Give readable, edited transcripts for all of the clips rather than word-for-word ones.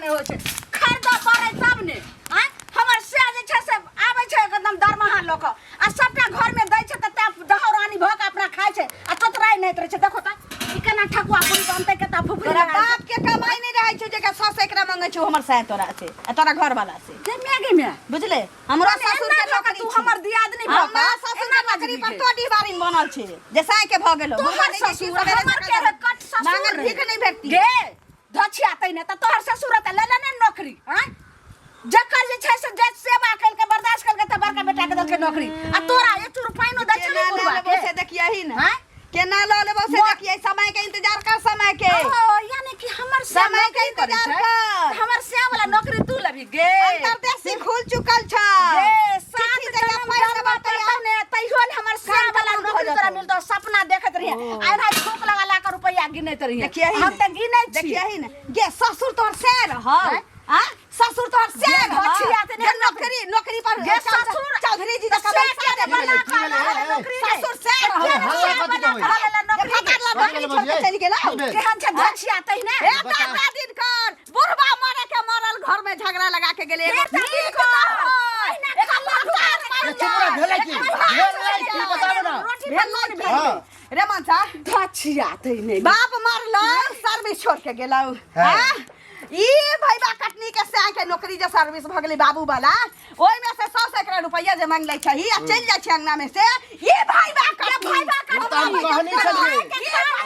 नहि होइ छै खरीदऽ पड़ै तब ने आँय हमर से जे छै से आबै छै एकदम दरमाहा लऽ कऽ आ सबटा घरमे दै छै तऽ तैं दहौरानी भऽ कऽ अपना खाइ छै आ चतुराइ नहि रहै छै। देखो तऽ ई केना ठकुआ पूरी बनतै, केतना फुफरी तोरा लगा बाप के कमाई नहीं रहै छौ जेकर सास एकरा मंगै छौ हमर साय तोरा से आ तोरा घर वाला से। गे मे गे मे बुझले हमरो मने ससुर एना के भऽ कऽ नौकरी तू छै। हमर दियादनी भऽ हमरा कऽ ससुर एना के नौकरी पर बजबी तो डिहबारिन बनल छै जे साय के भऽ गेलो। तोहर बुढ़वा नहि जे ससुर सवेरे हमर सकाल के रहे, कट ससुर मांगल रहे। भीख नहीं भेटती। गे धछिया तै ने तऽ तोहर ससुर तऽ लेले ने नौकरी। आँय जकर जे छै से जे सेवा केलकै बर्दाश्त केलकै तऽ बड़का बेटा के देलकै नौकरी आ तोरा एक चूर पानिओ दै छलै केना बुढ़वा लऽ लेबो के से देखियही ने। आँय? केना लऽ लेबो से देखियै, समय के इंतजार कर, समय के। ओ यानी कि हमर श्याम समय के नौकरी करै इंतजार छै, कर। तऽ हमर श्याम वाला नौकरी तू लेबही गे। अंतर्देशी खुल चुकल छ। गे सात चिट्ठी जहिया जन्म पढ़ि जन्म लेबो तहिया पढ़तौ ने तैयो ने हमर श्याम वाला तमाम भऽ नौकरी तोरा जेतौ। मिलतौ। सपना देखैत रहियै आ एना थूक लगा ला कऽ रुपैआ गिनैत रहियै। देखियही हम ने। तऽ गिनै छी। देखियही ने गे ससुर तोहर से रहौ। आँय? आ ससुर तोहर से गे रहौ। घचिया ते जे ने नौकरी नौकरी पर गे ससुर चौधरी जी तऽ जकाँ से बैसा के देबही। बना की कऽ भेलै? लऽ ए, नौकरी रे। ससुर से रहौ। के हल्ला श्याम कथी बना कहबै? कऽ लऽ नौकरी जे गे। फटाक लऽ नौकरी छोड़ के चलि गेलौ। की भेल? केहन छै घचिया तहिने। हे दादा दिनकर बुढ़बा मरे के मरल घर में झगड़ा लगा के गेले। हे दादा नीक दिनकर, न होय। ओहिना एकर खल्ला लतार ए, मारि चुप रह, भेलै की? भेलै की बताबू ना। रोटी भेल पर नून की? भेल। हाँ। रे मनसा धचिया तहिने। बाप मरल सर्विस छोड़ के गेलौ। हाँ। हाँ? ई भैबा कटनी के सैं के नौकरी जे सर्विस भऽ गेलै बाबू वाला ओहि में से सौ सैकड़ा रुपया जे मांग लै छही आ चलि जाइ छै अंगना में से ई भैबा कटनी। भैबा ओ तऽ हम कहने छलियै।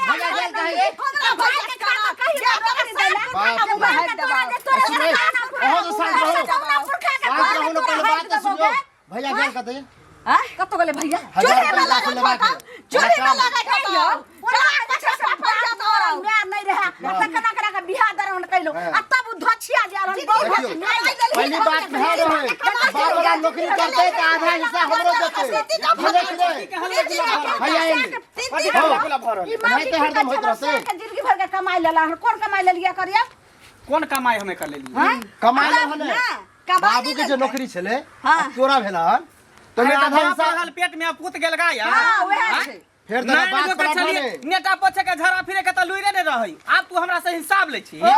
भैया गेल कहीं। हमरा भाई के खाना कही नौकरी दैला। बाप मुँह में हाथ तोरा देबौ। जे तोरा सुन रे, अहाँ तो शांत रहू। शांत रहू ने, पहिले बात तऽ सुनियौ। भैया गेल कतऽ? आँय? कतऽ गेलै भैया? हजार चूल्हे में रुपैआ लाख लागल लेबाक होतौ, है। चूल्हे में काम। लागल होतौ। ओना जे छै से बाप मरल, माय नहि रहै। आ तकरा करा के बियाह दरन कयलहुँ। आ तब उ धछिया जे आयल हन, बहुत देखियौ, माय देलही। पहली बात भए रहै बाप वाला नौकरी करतै तऽ आधा हिस्सा हमरो देतै। बुझलै कि नहि? भैया एली। तीन हौ, ई माय एनाहिते हरदम होइत रहतै। के जिंदगी भर के कमाई लेला हन। कोन कमाई लेलियै करिया? कोन कमाई हमे कर लेलियै? कमाई लेलहन ना, कमाई बाबू नहि के जे लेलकै। नौकरी छलै हाँ। आ तोरा भेल हन तऽ अरे ओहिमे तऽ आधा बाप हिस्सा रहल पेट में आ पूत गेल गाय। हाँ, वएह छै। फेर तऽ नाइन बात गो के पर छलियै अठने। नेटा पोछे के झड़ा फिरे के तऽ लुइरे ने रहै। आब तू हमरा से हिसाब लै छी। बाप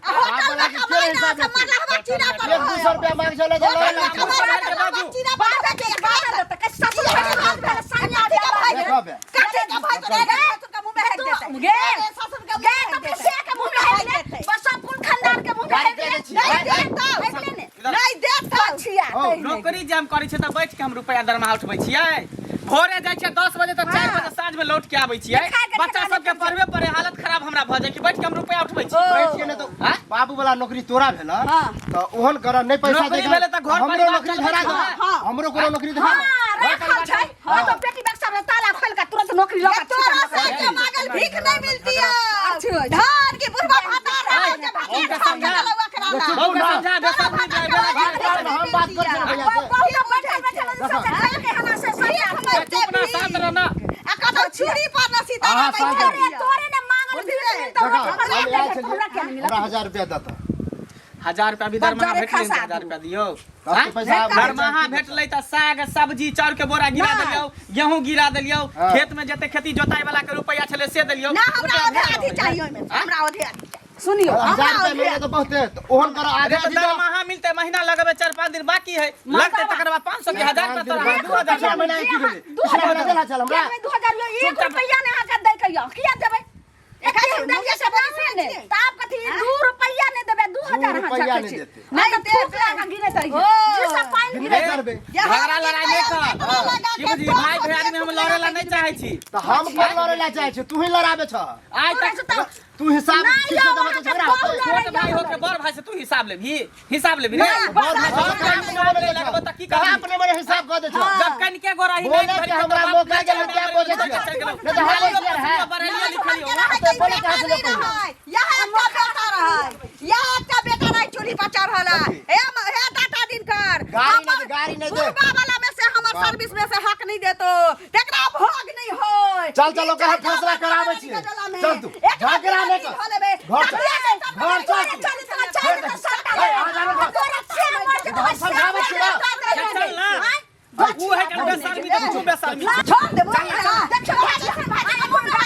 होटल वाला में के के कमाई ना हिसाब से लेतै? मरला हमर चीरा पर एक दू सौ रुपया मांग छलै तऽ लऽ लै चुप रह, बाजू। चीरा पर बाप के बाप देतै, के ससुर के भात भेल, सनिया कथी के भाई देखो बे। कथी के भाई तोरा ससुर के मुंह में हेक देतै। गे ससुर के गे मुंह में तऽ हेक देतै। से के मुंह में हेक ले, बस सब कुल खानदान के मुंह में गाड़ी हेक दे ले। दै छी। नहीं गाड़ी देत तऽ, हेक ले ने। नहीं देत तऽ। धछिया हौ। तहिने। नौकरी जे हम करै छियै तऽ बैठ के हम रुपया दरमाहा उठबै छियै। भोरे जाइ छियै 10 बजे तऽ 4 बजे साँझ में लौट के आबै छियै। खाय के बच्चा ठेकाना सबके पढ़बे पड़े हालत खराब हमरा भऽ जाइ कि बैठ के हम रुपया उठबै छियै। बैठ के नहि तऽ आँय? बाबू वाला नौकरी तोरा भेल हाँ। तऽ ओहन कर नहि पैसा नौकरी देगा भेलै तऽ घर हमरो परिवार नौकरी चलबै धरा छै। दे। हाँ। हमरो कोनो नौकरी धरा हाँ, राखल छै। हाँ, तो पेटी बक्सा में ताला खोल के तुरंत नौकरी लगा ये तोरा से के मांगल भीख नहीं मिलती है। धान की बुढ़वा भाता रहा जे भाता उनका खा के समझा। गेलौ एकरा ला। बहू के समझा बेसर्मी जाय बेला बात कर, हम बात कर छियै भैया से। बहुत बैठल बैठल सब खा के हमरा से सरिया चुप ना शांत रह ना। आ कतौ छुरी पर न सीतारा अहाँ शांत बैठल रहू। अरे तोरे ने मांगल भीख मिलतौ, देखा, रोटी पर हम लात आयल देतौ, हमरा छलियै किया नहि मिलत? हमरा 1000 रुपया देता। 1000 रुपया भी दरमाहा बड़ भेटलै खसा 1000 रुपया दियौ। तब आँय? तऽ पैसा आब दरमाहा भेटलै तऽ साग सब्जी चाउर के बोरा गिरा नहि। देलियौ, गेहूं गिरा देलियौ, हाँ। खेत में जते खेती जोताई वाला के रुपया छलै से देलियौ। ना हमरा आधे आधी चाहिए ओहिमे से, हमरा आधे आधी चाहिए। सुनियो 1000 रुपया मिलले तऽ बहुते तऽ ओहन कर अरे आधा तऽ आधी दऽ। दरमाहा मिलतै महीना लगबै 4-5 दिन बाकी है लगतै तकर बाद 500 के 1000 रुपया तोरा 2000 पिछला महीना की भेलै? पिछला महीना देला छल हमरा। 2000 एक रुपया ने अहाँके दै के यऽ, किया देबै? एक रुपया से बासे ने तऽ आब कथी 2 रुपया नहि देबै, 2000 अहाँ रुपैआ चखै नहि छी। देतै। नहि तऽ थूक लगा गिरैत रहियै। ओ। जे सब पानि गिनबे गिरैत करबै। झगड़ा लड़ाई नहि कर। की बुझली भाई भैयारी में हम लड़े ला नहीं चाहे छी। तऽ हम कोन लड़े ला चाहै छी? तू ही लड़ाबे छ। आइ तोरा तक से तऽ तू हिसाब नहि ठीक से यौ, देबऽ तऽ अहाँके झगड़ा बहुत होतै। लड़ाइ छोट भाई होके बड़ भाई से तू हिसाब लेबही, हिसाब लेबही रे? नहि, बड़ भाई बड़ से भाई हिसाब ले लगबो तऽ की कहाँ करबी? अपने मने हिसाब कऽ दै छ। जब कनिके गोरा ही बोले नहीं के हमरा मौका गेल हम क्या बोले छियै? नहि तऽ हम बोलतियै रहै। पढ़लियो लिखलियो। तऽ बोले कहाँ से लोक कहियो? यहाँ एकटा बेटा रहै, यहाँ एकटा बेटा रहै चूल्ही पर चढ़ल है। हे हे दाता दिनकर, गाड़ी नहि दे, गाड़ी नहि दे। बुढ़बा वाला में से हमर सर्विस में से हक नहीं देतो, तेकरा भोग नहीं होय। चल चल ओकरा हम फैसला कराबै छियै। चल तू झगड़ा नहि कर। घर चल, घर चल। हम समझाबै छियै ना। चल ना। ऊ है के बेशर्मी तऽ तू बेशर्मी। छोड़ देबो। छोड़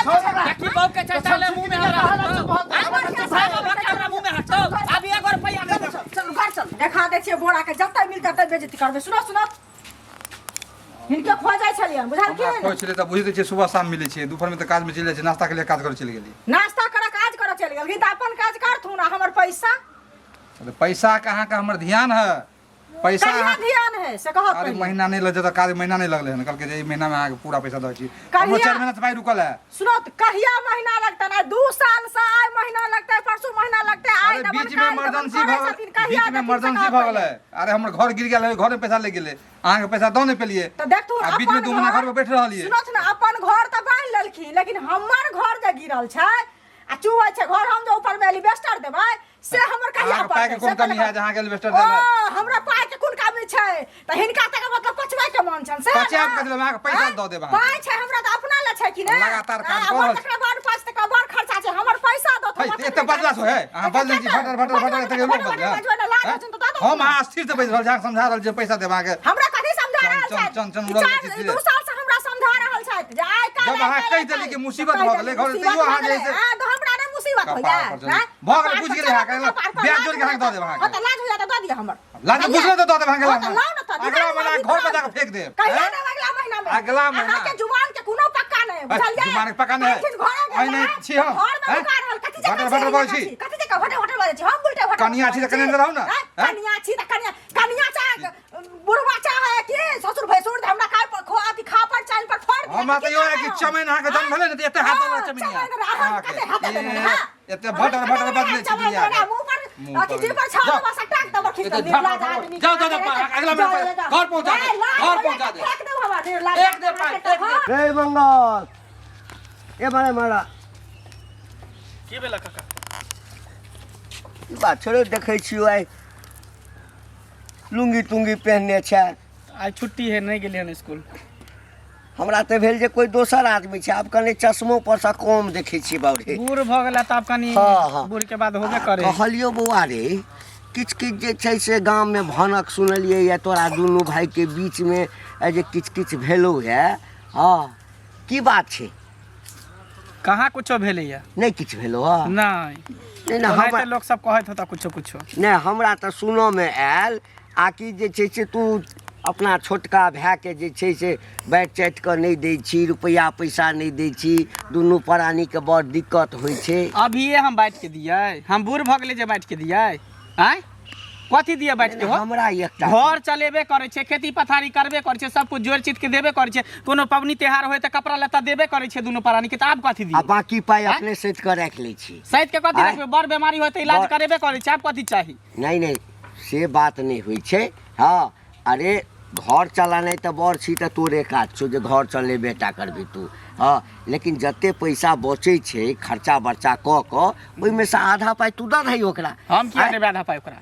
ओकरा। देखी बहू के चचाले मुंह में हमरा हटो। भाई बाबा के हमरा मुंह में हटो। अभी एगो रुपया सकै छियै बोरा के जतऽ मिलतै ततऽ बेइज्जती करबै। सुनो सुनो, हिनके खोजै छलियनि, हमरा बुझलखिन? खोज छलै तऽ बुझिते छियै, सुबह शाम मिलै छियै, दुपहरमे तऽ काजमे चलि जाइ छियै, नाश्ताके लिए काज करै चलि गेलियै। नाश्ता करऽ काज करऽ चलि गेलखिन तऽ अपन काज करथुन आ हमर पैसा? तऽ पैसाके अहाँके हमर ध्यान है पैसा? कहिया ध्यान है से कहत अरे पहिले। महीना नहि लगतै तऽ काज महीना नहि लगलै हन, कहलकै जे ई महीनामे अहाँके पूरा पैसा दै छी। कहिया? हमरो 4 महीना से पाइ रुकल है। सुनो तऽ, कहिया महीना लगतै? आइ 2 साल से आइ महीना लगतै, परसू महीना लगतै, आइ अरे देबन, बीच में काल्हि देबन इमरजेंसी करै भऽ गेल, छथिन, कहिया बीच में देथिन से इमरजेंसी कहत भऽ पहिले। गेलै। अरे हमर घर गिर गेल है, घर में पैसा लागि गेलै, अहाँके पैसा दऽ नहि पेलियै। तऽ देखथुन आ बीच में अपन 2 महीना घर घर पर बैठ रहलियै। सुनथु ने, अपन घर तऽ बान्हि लेलखिन, लेकिन हमर घर जे गिरल छै आ चुबै छै घर, हम जे ऊपर में एलिवेस्टर देबै से हमर कहिया अहाँके पाइके पड़तै कोन से कमी पहिले है जे अहाँके एलिवेस्टर ओ देबै? हमरा पाइ के कोन कमी छै? तऽ हिनका तक मतलब पचबै के मन छनि से पचायब ने? कथी लए? अहाँके पैसा आँय? दऽ देब अहाँके। पाइ छै हमरा तऽ अपना लए छै कि ने? लगातार काज आँ, कऽ हमर रहल छी। तकरा बड़ पाइ छै, तकरा बड़ खर्चा छै, हमर पैसा दऽ है, एते बजला से है? अहाँ बजलै छी फटर फटर फटर, एते लोक बजलै? हम अहाँ स्थिर से बैस रहल छी, अहाँके समझा रहल छी, पैसा देब अहाँके। हमरा कथी समझा चन, रहल चन, छथि? चन, चन ई उड़ल चार- जाइ छी। 2 साल से हमरा समझा रहल छथि जे आइ काल्हि जब अहाँ आइ कहि काल्हि, देली कि आइ मुसीबत काल्हि। भऽ गेलै घर, मुसीबत तैयो अहाँ भऽ जे गेलै। से हाँ, तऽ हमरा नहि मुसीबत कपार होइया पर चढ़ि। आँय? भऽ गेलै, कपार बुझि पर गेलियै अहाँके, चढ़ल, कपार पर ब्याज लाज जोड़ि कऽ अहाँके दऽ देब होइया। अहाँके। हाँ, तऽ लाज होइया तऽ दऽ दिअ हमर। लाज बुझलो तऽ दऽ देब अहाँके। हाँ, तऽ लाउ ने तऽ, अगला निकालू महीना अभी घर पर तुरंत। जाकऽ फेंक देब। कहिया हैं? देब अगला महीना में? अगला महीना। अहाँके जुबान के कोनो पक्का नहि, बुझलियै? जुबान के पक्का नहि है। कहलखिन घरे गेल अहि नहि रहै, छी हम, घर में हैं? नुका रहल, कथी जकाँ भटर छी, भटर बजै छी। कथी जकाँ भटर भटर बजै छी? हम उल्टे भटर कनिया छी तऽ कनिया रहू ने, हैं? हैं? कनिया छी तऽ कनिया, कनिया चाहे बुढ़वा चाहे कि ससुर भैंसुर, हमरा काय पर खो अथी खा पर चाइल पर फोड़ दिया। हमरा तऽ तऽ की इहो है करबै कि हम? चमैन अहाँके जन्म भेलै ने तऽ एते हाथ हाँ, देलक चमैनिया चमैन रहै, अहाँ अहाँके। कते हाथ देने ए, रहै? एते भटर भटर बजलै छी चमैन दुनिया रहै, के। मुँह पर मुँह अथी पर। जीभ पर छाड़ जाउ। देबऽ, सटाक देबऽ खींच एते देब, निर्लाज झट- आदमी। जाउ, जाउ, जाउ, अगला जाउ, महीना जाउ, घर पहुँचा दे, ए, लाज घर होइया पहुँचा तऽ दे। फेंक देब हमरा, निर्लाज एक दे पाइ, अहाँके तऽ एक दे। हाँ। रे मंगल, ए मारे मारा। की भेलै काका? ई बात छोड़ो, देखै छियौ आइ लुंगी तुंगी पहिनने छै। आइ छुट्टी है, नहि गेलियै हन स्कूल। हमरा तऽ भेल जे कोइ दोसर आदमी छै, आब कनि चश्मो पर से कम देखै छियै बाबू रे। बूढ़ भऽ गेला तऽ आब कनि हाँ, हाँ। बूढ़ के बाद होबे करे। कहलियौ बौआ रे, किछु किछु जे छै से गाममे भनक सुनलियै ये तोरा दुनू भाइके बीचमे जे किछु किछु भेलौ ये। हँ, की बात छै? कहाँ कुछो भेलैया। नहि किछु भेलौ हँ? नहि। नहि नहि। ओनाहिते हमरा लोक सब कहैत होता कुछो कुछो। नहि, हमरा तऽ सुनऽमे आयल आ कि जे छै से तू अपना छोटका भायके जे छै से बाँटि चाटि कऽ नहि दै छी, रुपैआ पैसा नहि दै छी, दुनू प्राणीके बड़ दिक्कत होइ छै। अभिये हम बाँटि के दियै? हम बूढ़ भऽ गेलै जे बाँटि के दियै? आँय, कथी दियै बाँटि के हो? हमरा एकटा घर चलेबे करै छै, खेती पथारी करबे करै छै, सब कुछ जोड़ि चित के देबे करै छै, कोनो पबनी त्योहार होय तऽ कपड़ा लत्ता देबे करै छै दुनू प्राणी के, तऽ आब कथी आ दियै? बाँकी पाइ आँय? अपने सैत कऽ राखि लै छी। सैत के कथी आँय? रखबै? बड़ बेमारी होय तऽ इलाज करेबे करै छै, आब कथी चाही? नहि नहि, से बात नहि होइ छै। हँ, अरे घर चलानाइ तऽ बड़ छी तऽ तोरे काज छौ जे घर चलेबे टा करबही तू। हँ, लेकिन जते पैसा बचै छै खर्चा बर्चा कऽ कऽ, ओहिमे से आधा पाइ तू दऽ दही ओकरा। हम किया आँय? देबै आधा पाइ ओकरा?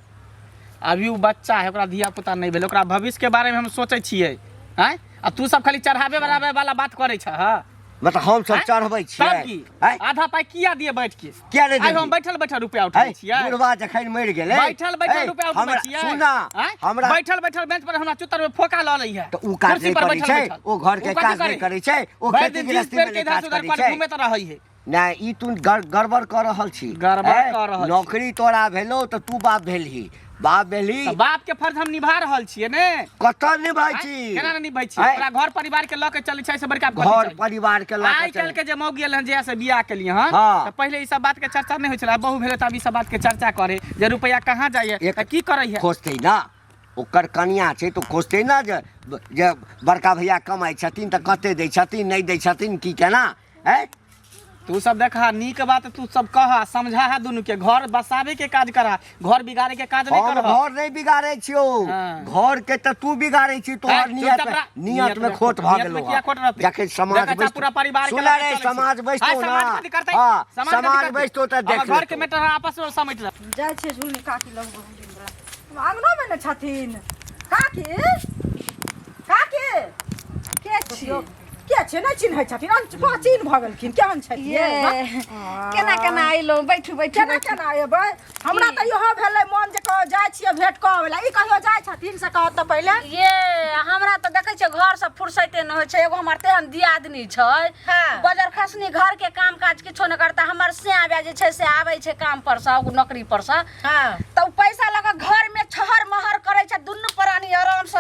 अभी ओ बच्चा है, ओकरा धिया पुता नहि भेलै, ओकरा भविष्य के बारे में हम सोचै छियै। आँय, आ तू सब खाली चढ़ाबे बढ़ाबे वाला बात करै छह। हँ। मतलब हम सब आँय? चढ़बै छियै? तब की? आँय? आधा पाइ किया दिए बैठ के? किया नहि आइ हम देबही? बैठल बैठल रुपया उठबै है, छियै? बुढ़वा जखन मरि गेलै बैठल बैठल है, रुपया उठबै हमरा छियै? सुना आँय? हमरा बैठल बैठल बेंच पर हमरा चुतर में फोका लऽ लै है। तऽ उ काज कुर्सी नहि पर करै बैठल छै, बैठल। ओ घर के उ कथी काज नहि करै छै, ओ भरि खेती दिन जींस गृहस्थी पहिर मे के नहि इधर काज से उधर करै पर छै। घूमैत रहै है। नहि, ई तू गड़बड़ कऽ रहल छी। गड़बड़ है, कऽ रहल छी। नौकरी तोरा भेलौ तऽ तू बाप भेलही, बाप भेलही। तऽ बाप के फर्ज हम निभा रहल छियै ने। कतऽ निभाइ आँय? छी? केना नहि निभै छियै? आँय? ओकरा घर परिवार के लऽ के चलै छै से बड़का कथी घर चाही? परिवार के लऽ आइ के काल्हि के जे मौगी एलै हन, जहिया से बियाह केलियै हन, हाँ। तऽ पहिले ई सब बात के चर्चा नहि होइ छलै। आब बहु भेलै तऽ आब ई सब बात के चर्चा करे जे रुपैआ कहाँ जाइए, एक तऽ की करै है। खोजतै ना, ओकर कनिया छै तऽ खोजतै ना जे जे बड़का भैया कमाइ छथिन तऽ कते दै छथिन, नहि दै छथिन, की केना है। तू सब देखा, नीक बात तू सब कह, समझा है दुनू के, घर बसावे के काज करा, घर बिगाड़े के काज नहीं हम करह। घर नहीं बिगाड़े छियौ। हाँ। घर के तऽ तू बिगाड़े छी, तोहर हैं, नियत चुपचाप रह। नियत में खोट भऽ नियत में गेलौ। किया खोट रहतै? जखन समाज देखै छह बैसतौ, पूरा परिवार के सुन लऽ के रे, चलै छी। समाज बैसतौ आइ ना। समाज कथी करतै? हाँ, समाज कथी समाज करतै? बैसतौ तऽ हमर देख घर के लेतौ। मैटर आपस में समेट लेतै। जाइ छियै झुलनी काकी लग। आंगनोमे ने छथिन काकी? काकी के छी? के छै? नहि चिन्है छथिन? प्राचीन भऽ गेलखिन, केहन छथिन? ये केना केना अयलहुँ? बैठू बैठू। केना बैठू। केना एबै? हमरा तऽ इहो भेलै मन जे कहो जाइ छियै भेंट कऽ अबै लए। ई कहियो जाइ छथिन से कहत तऽ पहिले। ये हमरा तऽ देखै छियै घर से फुर्सते नहि होइ छै। एगो हमर तेहन दियादनी छै, हाँ। बजर खसनी, घर के काम काज किछो नहि करता। हमर सिया जे छै से आबै छै काम पर से, नौकरी पर से, हाँ। तऽ ओ पैसा लऽ कऽ घर में छहर महर करै।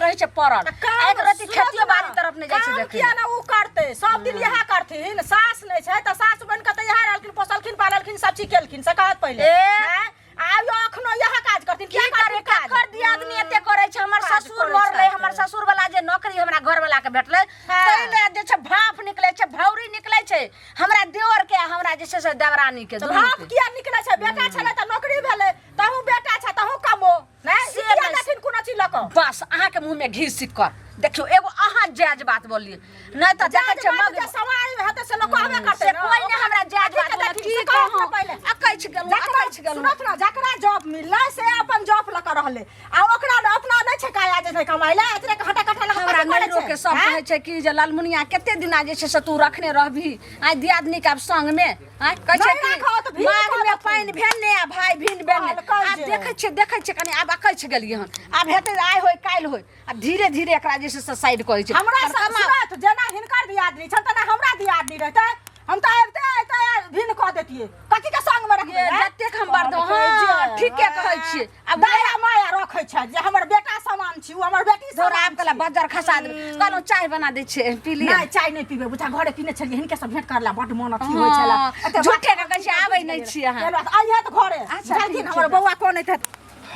रहै छै पड़ल। काम एक रति सुनत खेतियो ना, बाड़ी तरफ नहि जाइ छै काम देखै किया ना उ करतै? सब दिन इएह करथिन। सास नहि छै तऽ सास बनि कऽ तऽ इएह रहलखिन, पोसलखिन पाललखिन, सब चीज केलखिन, से कहत पहिले। ए। आँय? आब अखनो इएह काज करथिन? की किया करे करथिन काज? ककर दियादनी एते करै छै? हमर काज ससुर करै मरलै, छथि। हमर ससुर वाला जे नौकरी हमरा घर वाला के भेटलै, हाँ। ताहि ले जे छै भाफ निकलै छै, भौरी निकलै छै हमरा देवर के आ हमरा जे छै से देवरानी के तऽ दुनू भाप के। किया निकलै छै? बेटा छलै तऽ नौकरी भेलै, तहूँ बेटा छै तहूँ कमो नहि से किया नहि। देथिन कोनो चीज लऽ कऽ? बस अहाँके मुँह में घी सिक्कर। देखियौ, एगो अहाँ जायज बात बोललियै, नहि तऽ देखै जायज छियै बात मग जे सवाल हेतै से लोक कहबे करतै से ने। कोइ नहि हमरा जायज अथी बात के बोलत। देथिन, की से कहत ने कहूँ? पहिले। अकैछ गेलहुँ, जकरा अकैछ गेलहुँ। सुनत ने, जकरा जॉब मिललै से अपन जॉब लऽ कऽ रहलै, आ ओकरा ने अपना नहि छै काया जे छै कमाइ लए, एतने के हटा कटा लऽ कऽ हमरा कथी करै नैहरो छै? के सब आँय? कहै छै कि जे ललमुनिया कते दिना जे छै से तू रखने रहबही आइ दियादनी के आब संग में? आँय, कहै छै नहि कि राखो तऽ भीड़ माघ कऽ में देथिन। पानि भेल ने आ भाय भिन बेने। कहलकै आब जे। देखै छियै, देखै छियै कनि, आब अकैछ गेलियै हन। आब हेतै आइ होय काल्हि होय, आब धीरे धीरे एकरा जे छै से साइड करै छै। हमरा पर सब सुनत, जेना हिनकर दियादनी छनि तेना हमरा दियादनी रहितै, हम तऽ आबिते आबिते भिन्न कऽ देतियै। कथी के संग में रखबै? ये आँय? जतेक हम बर्द, कहलकै हाँ, जे, ठीके कहै छियै। आब दया माया रखै छै जे हमर बेटा समान छी, ओ हमर बेटी तोरा समान आब कहला छी। बज्जर खसा देबै। कहलहुँ चाय बना दै छियै, पी लिअ। नहि, चाय नहि पीबै बुझा, घरे पीने छलियै। हिनके सब भेंट करला बड्ड मोन अथी होइ छलै। हाँ, एते बात झूठे के कहै छियै, आबै नहि छियै अहाँ। चलू, अइहे तऽ घरे। अच्छा, बुझलखिन ठीक छै। हमर बौआ कोन हेतै।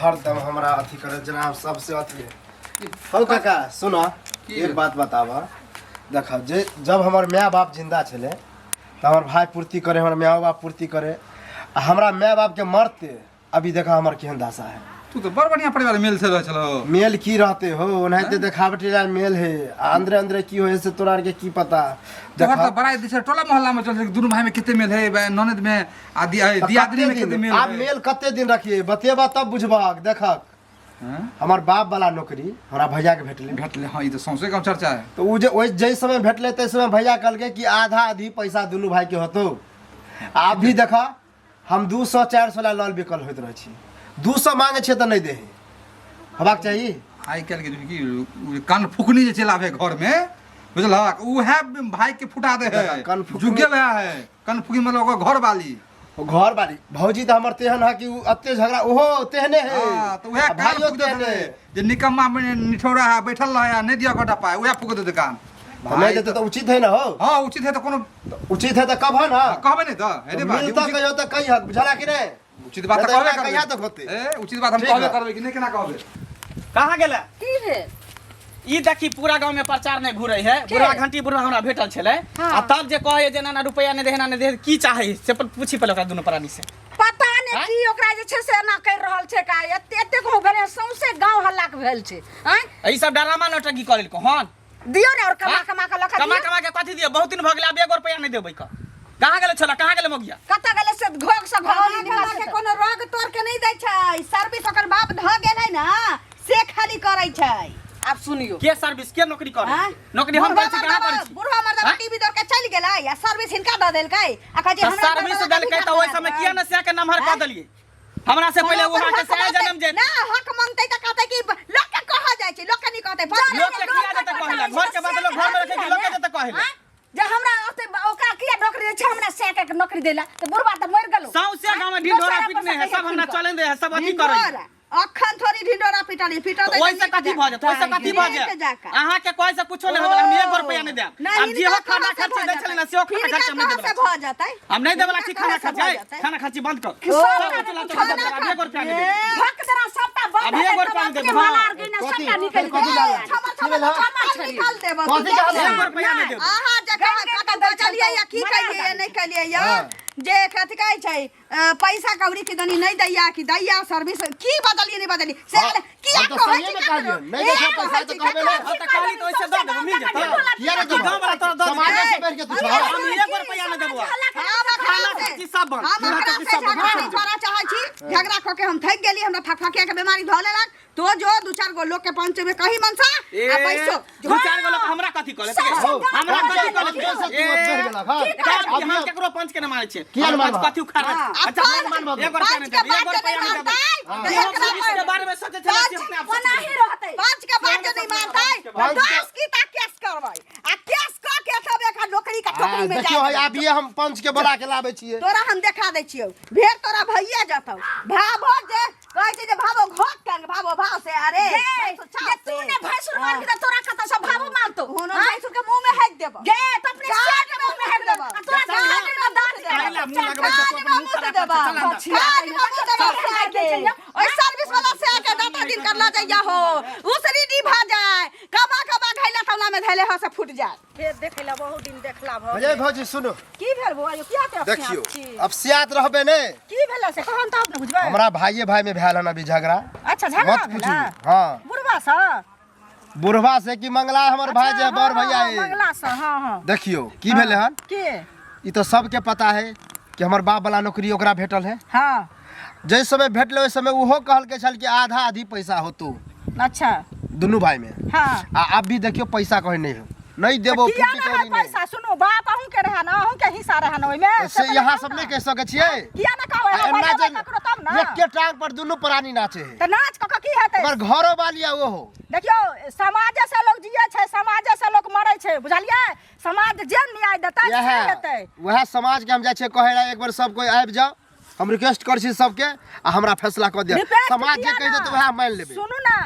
हरदम हमरा अथी करत जेना हम सबसे अथी है। हौ काका, सुन, एक बात बताब। देख, जे जब हमर माय बाप जिंदा छलै तऽ हमर भाय पूर्ति करे, हमर माय बाप पूर्ति करे, आ हमरा माय बाप के मरते अभी देखा हमर केहन दशा है। तू तो बड़ बढ़िया परिवार मेल से रहल छलो। मेल की रहते हो, ओनाहिते देखावटी ला मेल है, आ अंदरे अंदरे की होय से तोरा आर के की पता। तोहर देखा तो बड़ाई दिशा टोला मोहल्ला में चल छै, दुनू भाई में कते मेल है, ननद में आ तऽ दियादनी कते में कते दिन मेल आब है। मेल कते दिन रखिए बतेबा तब बुझबहक। देखक, हाँ? हमर बाप वाला नौकरी हमरा भैया के भेटलै। भेटलै, हाँ, ई तऽ सौंसे गाँव चर्चा है। तऽ ओ जे ओहि जाहि समय भेटलै ताहि समय भैया कहलकै कि आधा आधी पैसा दुनू भाई के होतौ। आब भी देखा, हम 200 400 ला लल बिकल होइत रहै छी, 200 मांगे छियै तऽ नहि दे है, होबाक चाही। आइ काल्हि के की उ कान फुकनी जे चलि आबे घर में, बुझलहक, उएह भाई के फुटा दे है। देखा, कनफुकनी- जुगे वएह है कनफुकनी, मतलब ओकर घर वाली। ओ घर वाली भौजी तऽ हमर तेहन है कि उ एते झगड़ा ओहो तेहने है। हाँ, तऽ उएह आ कान भाइयो फूक दे तेहने है जे निकम्मा में निठौरा है, बैठल रहे आ नहि दिया गोटा पाय, उएह फूक दे कान। तऽ नहि देतै तऽ उचित है ना हो? हाँ, उचित है तऽ कोनो उचित है तऽ कब है ना कहबै नहि तऽ हेरे बा, जे मिलता उचित- कहियो तऽ कहियक, बुझला कि नहि? उचित बात तऽ नहि तऽ कहबे एना करबै। कहिया तक होतै? ए, उचित बात हम ठीक कहबे है। करबै कि नहि, केना कहबै? कहाँ गेलै? की भेल? ई देखी, पूरा गांव में प्रचार नहीं घूरे है। बुढ़वा घंटी बुढ़वा हमरा भेटल छलै, आ तब जे कहै जे ना रुपया नहीं दे, ना नहीं दे, की चाहे से पर पूछी पहिले ओकरा दुनू प्राणी से। पता नहि आँय? की ओकरा जे छै से एना करि रहल छै का। एते एते गाँव भेलै, सौंसे गाँव हल्ला के भेल छै। आँय? ई सब डरामा नौटंकी कऽ लेलको हन। दियौ ने और कमा आँय? कमा कऽ लऽ कऽ कमा दियौ। कमा के कथी दियौ? बहुत दिन भऽ गेलै, आब एगो रुपया नहीं देबै। कऽ कहाँ गेलै छोला, कहाँ गेलै मौगिया? कतऽ गेलै से घोघ से कमा घोघ कमा के कोनो रोग तोड़ के नहि दै छै। सर्विस ओकर बाप धऽ गेल है ना, से खाली करै छै। आब सुनियौ, के सर्विस, के नौकरी करे? आँय? नौकरी हम बुढ़वा करै छी? कहाँ मर्दबा- करै छी? बुढ़वा मर्दबा आँय? टीवी दौड़ के चलि गेलै आ सर्विस हिनका दऽ देलकै आ कहै छै तऽ हमरा सर्विस मर्दबा देलकै के तऽ ओहि समय किया ने से के नमहर कऽ देलियै? हमरा से पहिले ओकर वहाँ के हक से मांगतै- जन्म जे ना हक मांगतै तऽ कहतै कि लोक के कहल जाइ छै, लोक के नहि कहतै। लोक के किया जेतै कहै लए? घर के बात लोक घर में रखै कि लोक के जेतै कहै लए? आँय? जे हमरा ओते ओकरा किया नौकरी दै छै, हमरा से के नौकरी देला तऽ बुढ़वा तऽ मरि गेलौ। सौंसे गाँव में ढिंढोरा पीटने है, सब हमरा चलन दे है, सब अथी करै है। ढिंढोरा अखन थोड़ी ढिंढोरा पिटली पिटल तऽ ओहिसँ कथी भऽ जायत? ओहिसँ कथी भऽ जायत? अहाँके कहै से कुछो नहि होबे। हम एगो रुपया नहि देब। आब जेहो खाना खर्ची दै छलै ने, सेहो खाना खर्ची हम नहि देबे। भऽ जेतै। हम नहि देबे छी खाना हिनका खर्ची। कहऽ से भऽ जेतै। खाना खर्ची बंद कर। सब सब चला चला खाना चला, एगो रुपया नहि देबै। भक देना सबटा बंद अभी एगो हेतै रुपया तब नहि देबै, अपने हाँ। माला आर गइना कथी? सबटा निकलि कथी गेल। लागल? छमर की भेल, हाँ? छमर निकाल देब। कथी कहल? एगो रुपया नहि देबै। अहाँ जकाँ गैल कतौ गैल बजलियै या की मना कलियै कर। नहि कलियै या हाँ। जे कथी कहै छै, पैसा कौड़ी के दनी नहि दैया कि दैया, सर्विस की बदलिए नहि बदलिए से हाँ, किया हम तऽ कहै सहिए छी ने ककरो? कहलियै। नहि ए, दै छै पैसा कहै तऽ छी कहबै ककरो? ने। हाँ, तऽ कहली तऽ ओहिसँ दऽ देबै, मिल जेतै। किया नहि कि देबै? गाँव वाला तोरा दऽ देतै? समाजे से बढ़ि के तू छह। हम एगो रुपया नहि देबौ। हम खाना अकरा से खर्ची सब बंद। हम खाना अकरा खर्ची से सब बंद। झगड़ा नहि करऽ चाहै छी। झगड़ा कऽ के हम थकि गेली, हमरा फकफकिया के बीमारी धऽ लेलक। तो जो दू चार गो लोग के पंच में कही मनसा ए, आ बैसो। दू चार गो लोग हमरा कथी कहले? हौ, हमरा कथी कहले? पंचे से तू बढ़ि गेलक, हाँ। तब कि हम केकरो पंच के न मारै छियै। किया हम नहि पंच मारबह? कथी उखाड़ै? हाँ। अच्छा, पंच- एगो रुपया नहि पंच के देबै, एगो बात रुपया नहि नहि देबै। मानतै, जे हम एकरा पुलिस के बारे में सोचै छलै से अपने आप सोचै। ओनाही रहतै। पंच के बात जे नहि मानतै तऽ पंच के- 10 की केस करबै आ केस कऽ के तब एकरा नौकरी के आ, टोकरी में देखियौ जाय है, आब ये हम पंच के बोला के लाबै छियै। तोरा हम देखा दै छियौ, भेट तोरा भइए जतौ। भाभो जे कहै छै जे भाभो घोट टांग भाभो भाव से अरे गे, भैंसुर जे छाप तू से। ने भैंसुर हाँ। देबो। गे त अपने कान सेठ के मुंह में हेक देबो आ तोरा कान कान में दांत काहे मुंह लगबै छै, तू अपन मुंह मुंह से खराब देबा। करै छै, चल अंदर। कान में मुंह देबा से के। ओइ सर्विस वाला से आके दाता दिन करला जाइया हो उसरी डी भा जाए कबा कबा घैला तौला में धैले हो से फूट जाए। फेर देखै ला बहुत दिन देखला भऽ अजय भौजी सुनू की भेल बौआ यौ किया ते देखियौ अब सियात रहबे ने की भेल से कहन तऽ अपने बुझबै। हमरा भाइये भाई में भेल हन अभी झगड़ा। अच्छा झगड़ा मत पूछू। भेला? हाँ। बुढ़वा से? बुढ़वा से कि मंगला हमर भाई जे बड़ भैया है। मंगला से। हाँ हाँ। देखियौ की भेलै हन के ई तो सबके पता है कि हमर बाप वाला नौकरी ओकरा भेटल है। हाँ। जै समय भेटलै ओहि समय ओहो कहलकै छल कि आधा आधी पैसा होतो। अच्छा। दुनू भाई में। हाँ। आ अब भी देखियौ पैसा कहीं नहीं हो, नहीं देबो किया फूटी ना है कौड़ी नहीं। पैसा? सुनू बाप अहूँ के रहे ना, अहूँ के हिस्सा रहे ना ओहिमे। तो से यहाँ सब नहीं कह सकै छियै। किया ना कहबै? आ हम एना बजेबै जे ककरो तब ना। एके टांग पर दुनू प्राणी नाचे है। तऽ नाच कऽ कऽ की हेतै? ओकर घरो वाली आ ओहो। देखियौ समाजे से लोग जिये छै, समाजे से लोग मरै छै, बुझलियै? समाज जे न्याय देतै से इएह हेतै। वएह समाज के हम जाइ छियै कहै लए, एक बेर सब कोइ आबि जाउ, हम रिक्वेस्ट करै छी सबके आ हमरा फैसला कऽ दिअ। रिक्वेस्ट समाज जे किया कहि ना? देतै वएह मानि लेबै। सुनू ना,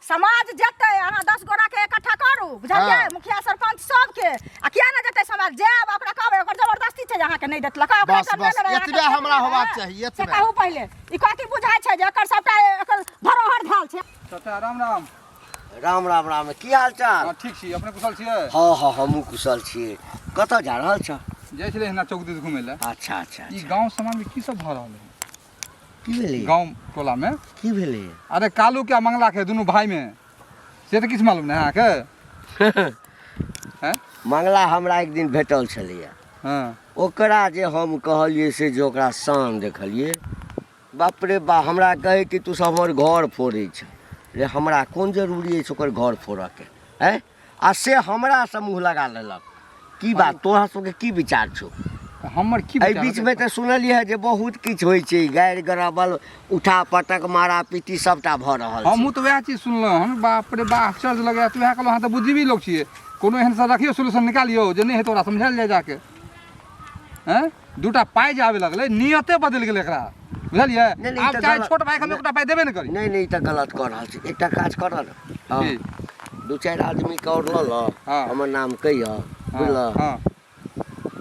समाज जेतै, अहाँ 10 गोरा के इकट्ठा करू, बुझलियै? हाँ। मुखिया सरपंच सबके। आ किया ना जेतै समाज? जायब ओकरा कहबै, ओकर जबरदस्ती छै जे अहाँके नहि देतलक, ओकरा बस, करबे बस, ने रहै, अहाँके एतबे हमरा करबे ने होबाक रहै। चाही, से एतबे। कहू पहिले, ई कथी बुझाइ छै जे एकर सबटा एकर धरोहर भेल छै? चाचा राम राम। राम राम राम। की हाल चाल? हाँ ठीक छी, अपने कुशल छियै? हाँ हाँ हमहूँ कुशल छियै। कतऽ जा रहल छ? जाइ छलै हिना चौक दिस घुमै लए। अच्छा अच्छा। ई गांव समाज में की सब भऽ रहल है? की भेलै? गांव टोला में की भेलै? अरे कालू के आ मंगला के दुनू भाई में से तऽ किछु मालूम नहि अहाँके? हैं? मंगला हमरा एक दिन भेटल छलैया। हाँ। ओकरा जे हम कहलियै से जे ओकरा शान देखलियै, बाप रे बा, हमरा कहै कि तू सब हमर घर फोड़ै छ रे, हमरा कोन जरूरी अछि ओकर घर फोड़ऽके? हैं? आ से हमरासँ मुँह लगा लेलक। की बात, तोरा सबके की विचार छौ? हमर की एहि विचार बीचमे तऽ सुनलियै हँ जे बहुत किछु होइ छै, गारि गराबल, उठा पटक, मारा पीटी सबटा भऽ रहल छै। हमहूँ तऽ वएह चीज सुनलहुँ हन। बाप रे बा, आश्चर्य लगैया। तऽ वएह कहलहुँ अहाँ तऽ बुद्धिजीवी लोक छियै, कोनो एहन सा रखियौ सोल्यूशन निकालियौ जे नहि हेतै ओकरा समझायल जाय जाके। हैं? दूटा पाइ जे आबे लगलै नियते बदलि गेलै एकरा, बुझलियै? नहि, नहि, आब तऽ चाहे गलत- छोट भाइके हम एकटा पाइ देबे नहि करी। नहि नहि, ई तऽ गलत कऽ रहल छी। एकटा काज कर ने। हँ। की? 2-4 आदमीके आओर लऽ लऽ, हाँ। हमर नाम कहिअ, बुझलह? हाँ।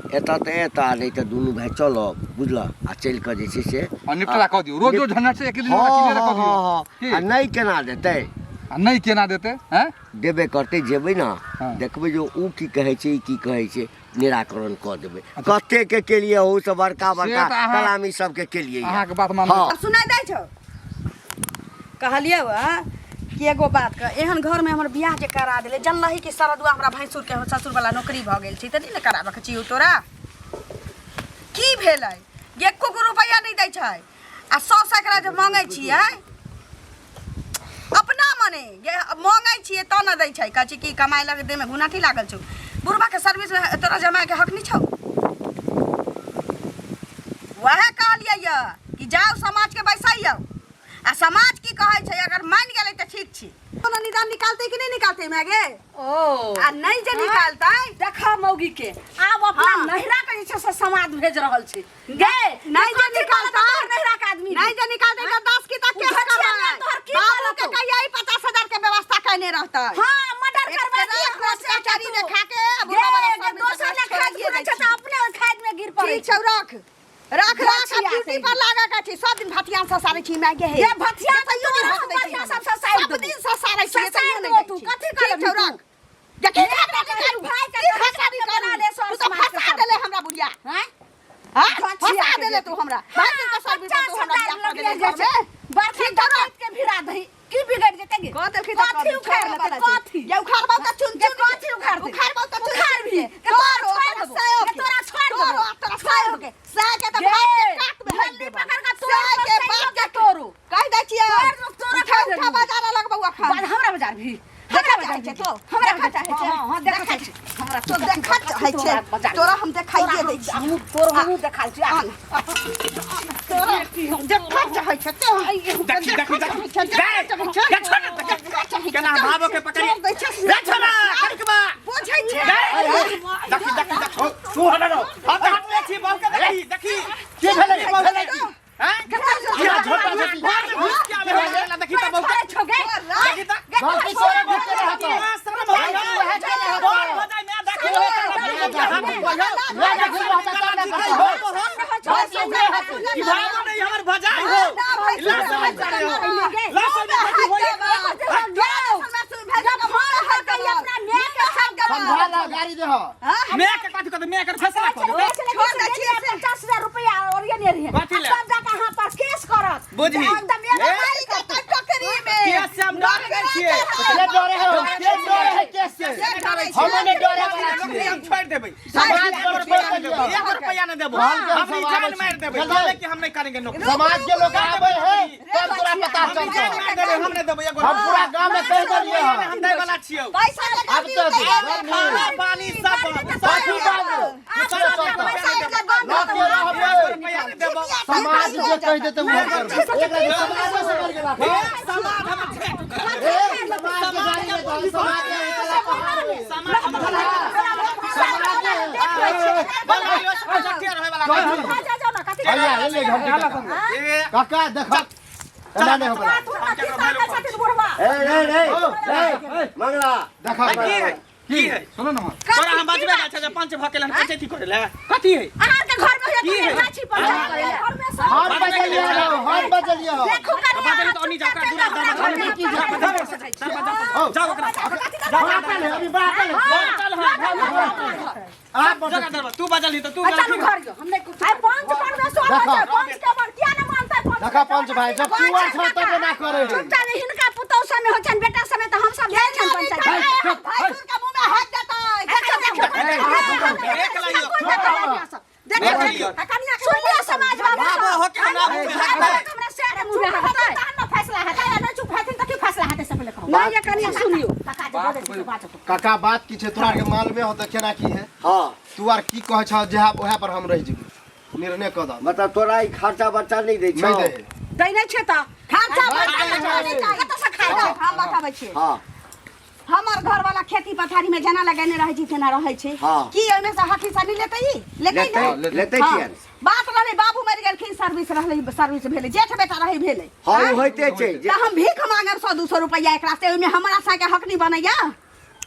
एतऽ तऽ एतऽ, नहि तऽ दुनू भाइ चलब, बुझलह? आ चलि कऽ जे छै से आ निपटारा कऽ दियौ। रोज रोज झंझट छै, एक दिन हँ ओकरा क्लियर हँ कऽ दियौ। हँ हँ। की? आ नहि केना देतै? आ नहि केना देतै? हैं? देबे करतै, जेबै ने। हाँ। देखबै जे उ की कहै छै, ई की कहै छै, निराकरण कऽ देबै। कते के केलियै ओहू से बड़का बड़का तऽ अहाँ- कलामी सबके केलियै। अहाँके बात मानबै। हाँ। आब सुनाइ दै छौ? कहलियै कि एगो बात कह, एहन घरमे हमर बियाह जे करा देले, जनलही कि सरदुआ हमरा भैंसुर के ससुर वाला नौकरी भऽ गेल छै तऽ नहि ने कराबऽ के चाहिए तोरा। की भेलै? एको गो रुपैआ नहि दै छै आ 100 सैकड़ा जे मांगै छियै अपना मने जे मांगै छियै तऽ ने दै छै। कहै छै कि कमाइ लग देहमे घुनाठी लागल छौ। बुढ़बाके सर्विसमे तोरा जमाइके हक नहि छौ। वएह कहलियै यऽ कि जाउ समाजके बैसैयौ आ समाज की कहै छै, अगर मानि गेलै तऽ ठीक छै। कोनो निदान निकालतै कि नहि निकालतै माय गे? ओ आ नहि जे निकालतै, देखा मौगी के आब अपना हाँ। नहिरा के जे छै से समाज भेज रहल छै। गे नहि जे कथी निकालतै, तोहर नहिरा के आदमी नहि जे निकालतै तऽ 10 की तक केस घचिया करबै। तोहर की बाबू के बोलतौ? कहिया ई 50,000 के व्यवस्था कयने रहतै। हाँ, मर्डर करवा एकरा दिया कोर्ट कचहरी में खा के गे, बुढ़ा वाला गे, सर्विस दोसर एकरा ले खाद छोड़िए गिरै दै छै छी। तऽ अपने ओहि खाद में गिर पड़ै ठीक छौ, रख रख रख। घचिया ड्यूटी छै। पर लागा के छी, सब दिन भथियान ससारै छी माय गे। हे ये भथिया तऽ तैयो नहि तोरा भसदै छी बढ़िआँ हम। सब ससारि सब देबौ। दिन ससारै छी, ससारि तैयो नहि देबौ दै तू, छी। कथी ठीक करबही छौ, तू? रख। देखी खतरा नहीं करू, भाई के की खतरा नहीं बना करू? ले सर तू तो समाज के फंसा सब। देले हमरा बुढ़िया। हैं? हाँ? घचिया फंसा के देले बेटी। तू हमरा। हाँ, भाई के सर्विस पर तू हमरा 50,000 बियाह कऽ लगले देले जाइ छै। घरमे। बरखा ठीक छौ, रख। डकैत के भिड़ा दही, की बिगड़ जेतै गे? कऽ देलखिन तऽ कऽ कथी देलखिन। उखाड़ि लेतै, छोड़ऽ वाला छै। कथी? ये उखाड़बौ तऽ चुन गे चुन कथी उखाड़तै? उखाड़बौ तऽ चुन उखाड़ चुन भी। के। गे तोरा तोरो छोड़ि तोरा देबौ। सायो गे के। तोरा छोड़ि तोरो देबौ। आ तोरा सायो के। साय के तऽ गे, भात के कात में हाथ झल्ली देबौ। पकड़ कऽ तोड़ साय के तोड़ बात के के तोड़ू। कहि दै छियै। तोड़ देबौ, तोरा उठा कहि उठा देबौ। बाजार लगबौ अखन। बाद हमरा बाजार भी। देखा हमरा चाहै बाजार छै भी। तो। हमरा देखा बाजार चाहै छै। हाँ, हाँ, देखा देखा चाहै छै। हमरा तो देखा चाहै छै। तोरा बाजार। तोरा हम देखाइए दै छी। हमहूँ तोर हमहूँ देखाइ छी। आ, तोरा देखा चाहै छै तो। देखी देखी देखी केना भावो के पकड़ी छोड़ दै छै। रे छोड़ा कनकबा बुझै छै। देखी देखी देखी तू हट रहो हम तऽ हटले छी बाबू के देखी देखी की भेलै भेलै हैं की झोटा झोटी घर में घुस के आबे है देखी तऽ बाबू छोड़ै छौ गे। देखी तऽ गलती से भुगते रहत शर्म हो जाए वएह बोल हो जाए मैं देखी समझा ला गाड़ी दे हो मैं के कथी कहते मैं कर फैसला कर देबै। 50,000 रुपया और ये नहीं रहे कथी ले? सब जाके अहाँ पर केस करत बुझही। एकदम ए? मारि करत टोकरी में केस से हम डर गेल छियै के डरे है के डरे है केस से हम ने डरे वाला नौकरी छियै हम छोड़ि देबै समाज पर छोड़ देलियै। एक रुपया नहि देबो हम के हम सब रिजाइन आबै मारि देबै छी। कहले कि हम नहीं करेंगे नौकरी समाज के लोग आवे है तब तोरा पता हम चलतौ रिजाइन मारि देबै हम नहि देबै एगो हम पूरा गांव में कह देलियै रुपया हन हम दै वाला छियौ पैसा लगा अब तो खाना पानी सब कथी बाजू लके रहबै रुपया नहि देबो समाज जे कह देते वो करबै एक रात समाज से मर गेला समाज हमर छेक ए समाज के गाड़ी में दो समाज के उतला पहाड़ में समाज हमर बल गइलो से जटिया रहै वाला नहीं। भैया ए ले हम ए काका देख एना नहीं होबला ए ए ए ए मंगला देखा की है की है सुनो ना माँ तोरा हम बजबे गेल छै जे पंच भऽ गेल हन पंचायती करे ले कथी है अहाँ के घर में की है? गाछी पंचायत करे घर में सब हम बजलिए हो हम बजलिए हो देखो कनिया बजली तऽ ओनी जाओ, ओकरा दूरा दरवाजा हम की जा जाओ ओकरा बाटल है अभी बाटल है चल हां आप बटल जगह दरवाजा तू बजली तऽ तू चलू गलती घर जो हम नहीं कुछ पंच परमेश्वर देखो। छै पंच के मन किया न मानतै पंच देखा पंच भाई जब चुअर छौ तब ना करे है चुपचाप हिनका पुतौह समय होइ छनि बेटा समय तऽ हम सब जाइ छनि पंचायत भैंसुर के मुंह में हाथ देतै देखो देखो देख लियौ देखो देख लियौ। कनिया सुन लियो समाज बाबू बाबू हो के हमरा मुँह में हाथ देतै। हमरा से के मुँह में हाथ देतै तहन न फैसला हेतै आ नहि चुप हेथिन तऽ की फैसला हेतै से पहिले कहू नहीं ये कनिया सुनियो काका जे बजै छै से बाजू काका बात की छै तोरा के मालूमे होतै केना की है हाँ तू आर की कहै छह जे ओएह पर हम रहि जेबै निर्णय कऽ दऽ मतलब तोरा ई खर्चा बर्चा नहीं दै छौ नहि दे दै नहि छै तऽ खर्चा बर्चा नहीं चाही कतऽ से खाइ छै हम बताबै छियै हाँ हमर घर वाला खेती पथारी में जेना लगेने रहै छै तेना रहै छै हाँ। की ओहिमे से हक हिस्सा नहीं लेतै ई? लेतै लेतै ने लेतै हाँ। किया नहि? बात रहलै बाबू मरि गेलखिन सर्विस रहलै सर्विस भेलै जेठ बेटा रहै भेलै हाँ ओ होइते छै जे तऽ हम भीख मांगब 100-200 रुपैआ एकरा से ओहिमे हमरा साके हक नहीं बनैया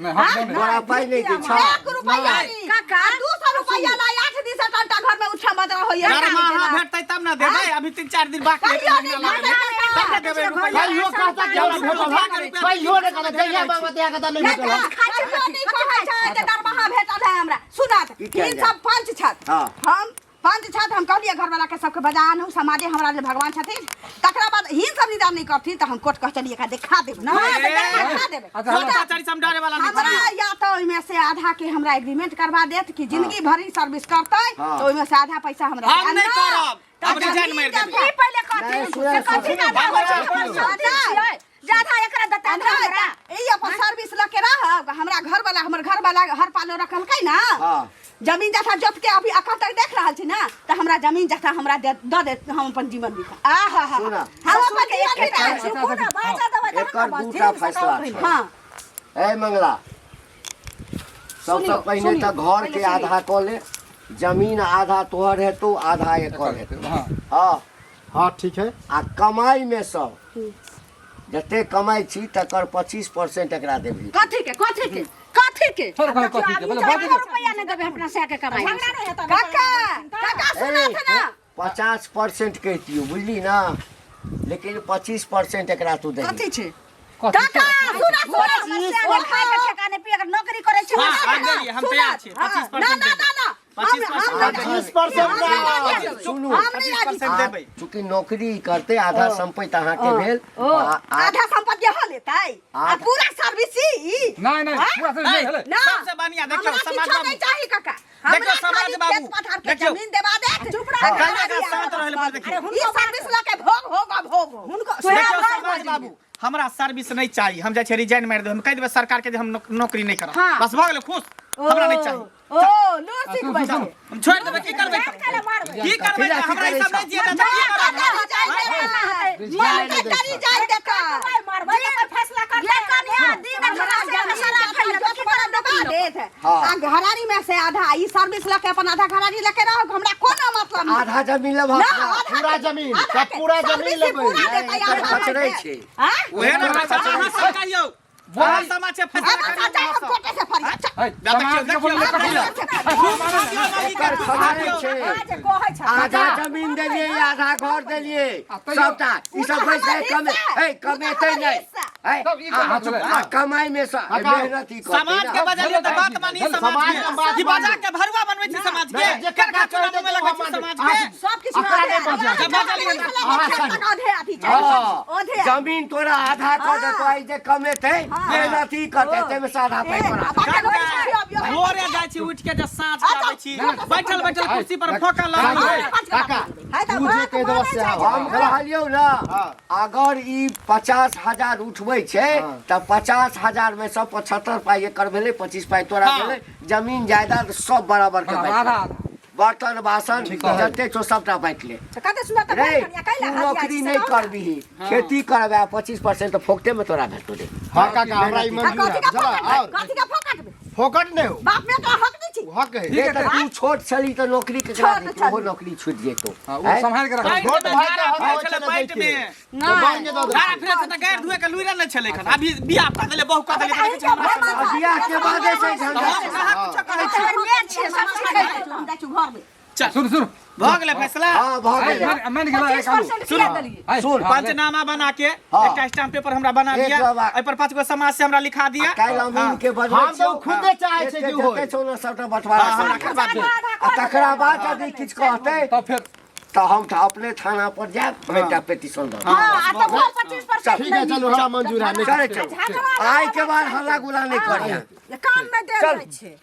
नहीं हम नहीं तोरा पाइ नहीं दै छौ एक रुपैआ नहीं काका, 200 रुपैआ ला 8 दिन से टंटा घर में उठा बदरा होइया दरमाहा भेटतै तब ना देबै अभी 3-4 दिन बाकी है कहियो महीना नहि लागल भेटतै। तब ना देबै रुपैआ कहियो कहता कि हमरा भेटल है कहियो नहि कहता जहिया बाबा दिया कहता नहीं भेटल है कहियो नहीं कहै छै जे दरमाहा भेटल है हमरा सुनत की कयल तीन जाय? सब पंच छथि हाँ। हम पंच छथि हम कहलियै घरवाला के सबके बजा आनू समाजे हमरा लेल भगवान छथिन तकरा बाद हिन सब निदान नहीं करथिन तऽ हम कोर्ट कचहरी एकरा देखा देब ना देखा देब अच्छा कोर्ट कचहरी से हम डरे वाला नहीं हमरा छियै या तऽ ओहिमे से आधा के हमरा एग्रीमेंट करवा देत कि जिंदगी भरि सर्विस करतै हाँ। तऽ ओहिमे से आधा पैसा हमरा हम नहीं करब तऽ हम रिजाइन मारि देबै ई पहिले कथी नहीं, सुना, से कथी सुना। आधा होइ छै हमर सब छियै जाधा एकरा देतै आधा हमरा ई अपन सर्विस लऽ के रहब हमरा घर वाला हमर घर वाला हर पालो रखलकै ना हाँ। जमीन जथा जोत के अभी अखन तक देख रहल छी ना तऽ हमरा जमीन जथा हमरा दे दऽ देत हम अपन जीवन बिता आहा हा सुना। हम अपन जीवन बिता सुनू ने बाजा देबै तहन एकर ने बजथिन, दूटा से फैसला कहू पहिले। छै। हाँ ए मंगला सबसँ सुनियौ, पहिने सुनियौ, तऽ घर के पहिले सुनियौ। आधा कऽ ले जमीन आधा तोहर हेतौ आधा एकर हेतौ हाँ हाँ हाँ ठीक है आ कमाई में सँ जते कमाई छी तकर 25% एकरा देबही कथी के कथी के कथी के छोड़ कथी के पहिले बात एको रुपैआ नहि देबै अपना सएह के कमाई में से। झगड़ा नहि हेतै काका काका सुनत ना 50% कहितियौ बुझली ना लेकिन 25% एकरा तू दही कथी छै काका सुना सुना हमर सएह के खाय के ठेकाने पिए के नौकरी करै छै हाँ, हम देलियै, हम तैयार छियै 25% ना ना देबै ना ना 25% 25% सुनू हम नहीं राजी 25% देबै चूँकि नौकरी करते आधा संपत्ति अहाँके भेल ओ आधा संपत्ति यहाँ लेतै आ आधा- पूरा सर्विस ई नहीं नहीं पूरा से नहीं भेलै ना सबसे बढ़िया देखियौ हमरा समाज किछो बाबू नहीं चाही काका देखियौ हमरा समाज खाली बाबू, खेत पथार के देखियौ। जमीन देवा देत चुप रह कन्या का शांत रहै लए पड़ै, देखियौ। ई सर्विस लऽ के भोग होगा भोग हो हुनको देखियौ समाज बाबू हमरा सर्विस नहीं चाहिए हम जाइ छियै रिजाइन मारि देबै हम कहि देबै सरकार के जे हम नौकरी नहीं करब हाँ। बस भऽ गेलै खुश हमरा नहीं चाहिए ओ लूर सिखबै छै हम छोड़ि देबै की करबै की करबै तऽ हमरा ई सब नहीं जिए देतै की करबै हाँ। घरारी में से आधा ई सर्विस लके अपन आधा घरारी लके रहो हमरा कोनो मतलब नहीं आधा जमीन लेबह ना, अपना। आधा पूरा के- जमीन, आधा सब के, पूरा जमीन सर्विस लेबै। पूरा नहीं, देतै, एकर आधा खचरै के। छै। हाँ? उहे ने अहाँ सब कहियौ बोल समाज के फैसला अब करियौ जाए अहाँ हम सब। कोटे से फरिया चल। है, समाज के बोलले कथी लए? एकर खबरे छै आज कहै छै आधा जमीन देलिए आधा घर देलिए आ तैयो- सबटा ई सब पैसा कमे ए कमेतै नहि है तब ई केना भेलै? आ कमाई में से मेहनत ही करतै समाज के ना। बजलिए तऽ बात मानी समाज के ई बजा के भरुआ बनबै छी समाज के जे करका काका चूड़ा कहै बनबै छै, लगै छी हम समाज के सब किछु अपना नहि बजै। जब बजलिए तऽ आधे अथी चाही हाँ, आधे जमीन तोरा आधा कऽ देतो आई जे कमेतै मेहनत ही करतै ताहिमे से आधा पाइ तोरा भोरे जाइ छी उठि के जे साँझ के आबै छी बैठल बैठल कुर्सी पर फोका लगल काका तू जे कहि देबह से हम कहलियौ ना अगर ई 50,000 उठबै छै तऽ 50,000 में सब 75 पाइ एकर भेलै 25 पाइ तोरा हाँ। भेलै जमीन जायदाद सब बराबर के हाँ, बाँटि आधा ले। आधा बर्तन बासन जते छौ सबटा बाँटि ले कते सुन्दर तऽ रे कनिया कैला तू नौकरी नहि करबिही खेती करबै 25% तऽ फोकटे में तोरा भेटतो रे हाँ काका हमरा ई मंजूर कथी है का चला और फोकट कथी का फोकट फोकट नहीं हो बाप में तो हक नहीं छी हक है रे तऽ तू छोट छली तऽ नौकरी केकरा छोट देती ओहो छली। नौकरी छूटि जेतौ हाँ, ओ हैं? सम्हारि के रख पैंट छोट में भाई के धारा हक फिरै होइ छलै छलै पैंट दैके। में तो बैंक के दऽ धारा देलकै। फिरै छलै तऽ गारि धुए के लुइरे नहि छलै एखन अभी बियाह कऽ देले बहु कऽ देले तऽ देखै छी हमरा आ बियाह के बादे से झंझट हम कहाँ कुछो कहै छी हमर मेन छियै सब सिखै छै। हम जाइ छी घर में चल सुन सुन भऽ गेलै फैसला हाँ भऽ है, गेलै मानि गेलै है, कालू 25% किया देलियै है, सुन, हाँ, ले। पंचनामा बना के हाँ। एकटा स्टाम्प पेपर हमरा बना एक दिया बाबा। एहि पर पांच गो समाज से हमरा लिखा दिया काल्हि अमीन के बजबै हम तऽ छियौ। खुदे चाहै छै कि जते होय। छौ ने सबटा बंटवारा हाँ, हमरा कर करबा दे। आ तकरा बाद यदि किछु कहतै तब फेर तऽ हम तऽ अपने थाना पर जायब एकटा पिटीशन दऽ देब। हाँ, आ तऽ 25% ठीक है चलो हमरा मंजूर है चल चल आइ के बाद हल्ला गुल्ला नहि करिहे काम में देल चल। जाइ छै।